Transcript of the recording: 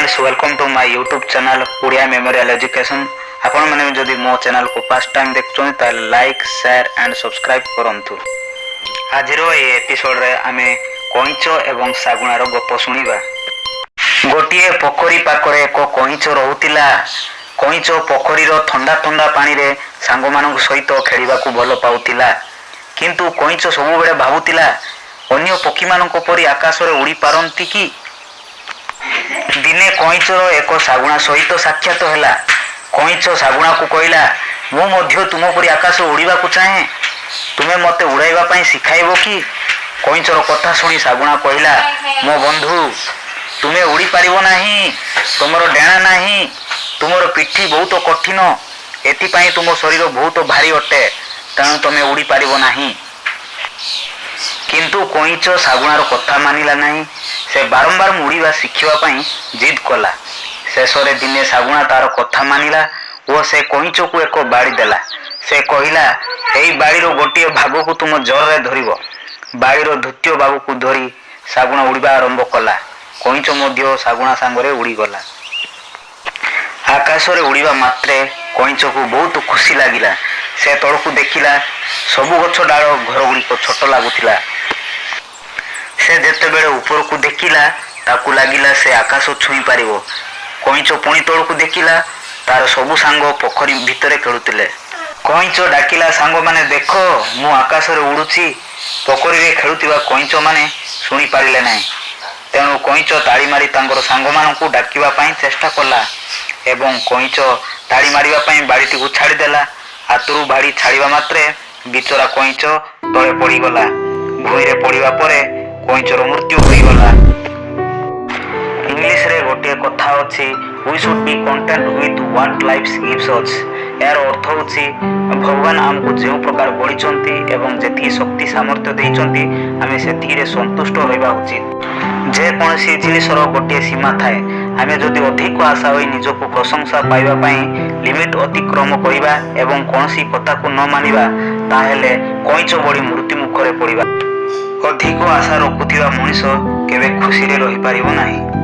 Friends, welcome to my YouTube channel, Odia Memorial Education. ଆପଣମାନେ ଯଦି ମୋ ଚ୍ୟାନେଲକୁ ଫାର୍ଷ୍ଟ ଟାଇମ୍ ଦେଖୁଛନ୍ତି, ତାହେଲେ ଲାଇକ୍, ସେୟାର ଆଣ୍ଡ ସବସ୍କ୍ରାଇବ୍ କରନ୍ତୁ। ଆଜିର ଏହି ଏପିସୋଡ଼ରେ ଆମେ କଇଁଚ ଏବଂ ଶାଗୁଣାର ଗପ ଶୁଣିବା। ଗୋଟିଏ ପୋଖରୀ ପାଖରେ ଏକ କଇଁଚ ରହୁଥିଲା। କଇଁଚ ପୋଖରୀର ଥଣ୍ଡା ଥଣ୍ଡା ପାଣିରେ ସାଙ୍ଗମାନଙ୍କ ସହିତ ଖେଳିବାକୁ ଭଲ ପାଉଥିଲା। କିନ୍ତୁ କଇଁଚ ସବୁବେଳେ ଭାବୁଥିଲା, ଅନ୍ୟ ପକ୍ଷୀମାନଙ୍କ ପରି ଆକାଶରେ ଉଡ଼ି ପାରନ୍ତି କି? ଦିନେ କଇଁଚର ଏକ ଶାଗୁଣା ସହିତ ସାକ୍ଷାତ ହେଲା। କଇଁଚ ଶାଗୁଣାକୁ କହିଲା, "ମୁଁ ମଧ୍ୟ ତୁମ ପରି ଆକାଶ ଉଡ଼ିବାକୁ ଚାହେଁ। ତୁମେ ମୋତେ ଉଡ଼ାଇବା ପାଇଁ ଶିଖାଇବ କି?" କଇଁଚର କଥା ଶୁଣି ଶାଗୁଣା କହିଲା, "ମୋ ବନ୍ଧୁ, ତୁମେ ଉଡ଼ିପାରିବ ନାହିଁ। ତୁମର ଡେଣା ନାହିଁ। ତୁମର ପିଠି ବହୁତ କଠିନ। ଏଥିପାଇଁ ତୁମ ଶରୀର ବହୁତ ଭାରି ଅଟେ। ତେଣୁ ତୁମେ ଉଡ଼ିପାରିବ ନାହିଁ।" କିନ୍ତୁ କଇଁଚ ଶାଗୁଣାର କଥା ମାନିଲା ନାହିଁ। ସେ ବାରମ୍ବାର ଉଡ଼ିବା ଶିଖିବା ପାଇଁ ଜିଦ୍ କଲା। ଶେଷରେ ଦିନେ ଶାଗୁଣା ତାର କଥା ମାନିଲା ଓ ସେ କଇଁଚକୁ ଏକ ବାଡ଼ି ଦେଲା। ସେ କହିଲା, "ଏହି ବାଡ଼ିର ଗୋଟିଏ ଭାଗକୁ ତୁମ ଜୋରରେ ଧରିବ।" ବାଡ଼ିର ଦ୍ୱିତୀୟ ଭାଗକୁ ଧରି ଶାଗୁଣା ଉଡ଼ିବା ଆରମ୍ଭ କଲା। କଇଁଚ ମଧ୍ୟ ଶାଗୁଣା ସାଙ୍ଗରେ ଉଡ଼ିଗଲା। ଆକାଶରେ ଉଡ଼ିବା ମାତ୍ରେ କଇଁଚକୁ ବହୁତ ଖୁସି ଲାଗିଲା। ସେ ତଳକୁ ଦେଖିଲା, ସବୁ ଗଛ, ଡାଳ, ଘର ଗୁଡ଼ିକ ଛୋଟ ଲାଗୁଥିଲା। ସେ ଯେତେବେଳେ ଉପରକୁ ଦେଖିଲା, ତାକୁ ଲାଗିଲା ସେ ଆକାଶ ଛୁଇଁ ପାରିବ। କଇଁଚ ପୁଣି ତଳକୁ ଦେଖିଲା, ତାର ସବୁ ସାଙ୍ଗ ପୋଖରୀ ଭିତରେ ଖେଳୁଥିଲେ। କଇଁଚ ଡାକିଲା, "ସାଙ୍ଗମାନେ, ଦେଖ, ମୁଁ ଆକାଶରେ ଉଡୁଛି।" ପୋଖରୀରେ ଖେଳୁଥିବା କଇଁଚମାନେ ଶୁଣିପାରିଲେ ନାହିଁ। ତେଣୁ କଇଁଚ ତାଳି ମାରି ତାଙ୍କର ସାଙ୍ଗମାନଙ୍କୁ ଡାକିବା ପାଇଁ ଚେଷ୍ଟା କଲା ଏବଂ କଇଁଚ ତାଳି ମାରିବା ପାଇଁ ବାଡ଼ିଟିକୁ ଛାଡ଼ିଦେଲା। ହାତରୁ ବାଡ଼ି ଛାଡ଼ିବା ମାତ୍ରେ ବିଚରା କଇଁଚ ତଳେ ପଡ଼ିଗଲା। ଭୂଇଁରେ ପଡ଼ିବା ପରେ କଇଁଚର ମୃତ୍ୟୁ ହୋଇଗଲା। ଇଂଲିଶରେ ଗୋଟିଏ କଥା ଅଛି, "We should be content with what life gives us." ଏହାର ଅର୍ଥ ହେଉଛି, ଭଗବାନ ଆମକୁ ଯେଉଁ ପ୍ରକାର ଗଢ଼ିଛନ୍ତି ଏବଂ ଯେତିକି ଶକ୍ତି ସାମର୍ଥ୍ୟ ଦେଇଛନ୍ତି, ଆମେ ସେତିକିରେ ସନ୍ତୁଷ୍ଟ ରହିବା ଉଚିତ। ଯେକୌଣସି ଜିନିଷର ଗୋଟିଏ ସୀମା ଥାଏ। ଆମେ ଯଦି ଅଧିକ ଆଶା ହୋଇ ନିଜକୁ ପ୍ରଶଂସା ପାଇବା ପାଇଁ ଲିମିଟ୍ ଅତିକ୍ରମ କରିବା ଏବଂ କୌଣସି କଥାକୁ ନ ମାନିବା, ତାହେଲେ କଇଁଚ ଭଳି ମୃତ୍ୟୁ ମୁଖରେ ପଡ଼ିବା। ଅଧିକ ଆଶା ରଖୁଥିବା ମଣିଷ କେବେ ଖୁସିରେ ରହିପାରିବ ନାହିଁ।